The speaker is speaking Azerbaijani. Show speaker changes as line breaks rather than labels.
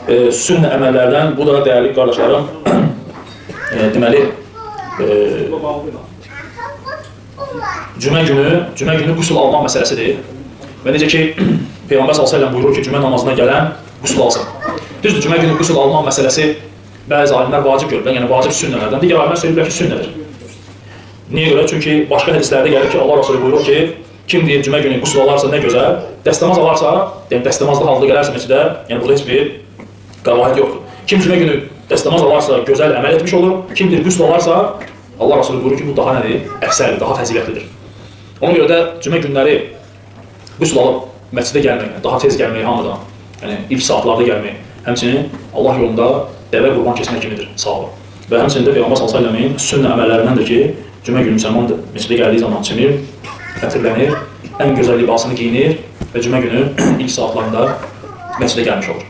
Sünnə əməllərdən, bu da dəyərli qardaşlarım, deməli, cümə günü qüsül almaq məsələsidir. Və necə ki, Peyğəmbər sallallahu əleyhi və səlləm buyurur ki, cümə namazına gələn qüsül alsın. Düzdür, cümə günü qüsül almaq məsələsi bəzi alimlər vacib görürlər, yəni vacib sünnələrdən. Digər alimlər söyləyirlər ki, sünnədir. Niyə görə? Çünki başqa hədislərdə gəlir ki, Allah Resulü buyurur ki, kim deyir cümə günü qüsül alarsa nə gözəl, dəstəmaz alarsa, yəni dəstəmazlı halda gələrsə məscidə, yəni burada heç bir qəbahət yoxdur. Kim cümə günü dəstəmaz alarsa gözəl əməl etmiş olur. Kim deyir qüsül alarsa, Allah Resulü buyurur ki, bu daha nədir? Əfsəldir, daha fəzilətlidir. Ona görə də cümə günləri qüsül alıb məscidə gəlmək, yəni daha tez gəlmək hamıdan, yəni ilk saatlarda gəlmək, həmçinin Allah yolunda dəvə qurban kəsmək kimidir savabı. Və həmçinin də Peyğəmbər sallallahu əleyhi və səlləmin sünnə əməllərindəndir ki, cümə günü müsəlman məscidə gəldiyi zaman çimir, ətirlənir, ən gözəl libasını geyinir və cümə günü ilk saatlarında məscidə gəlmiş olur.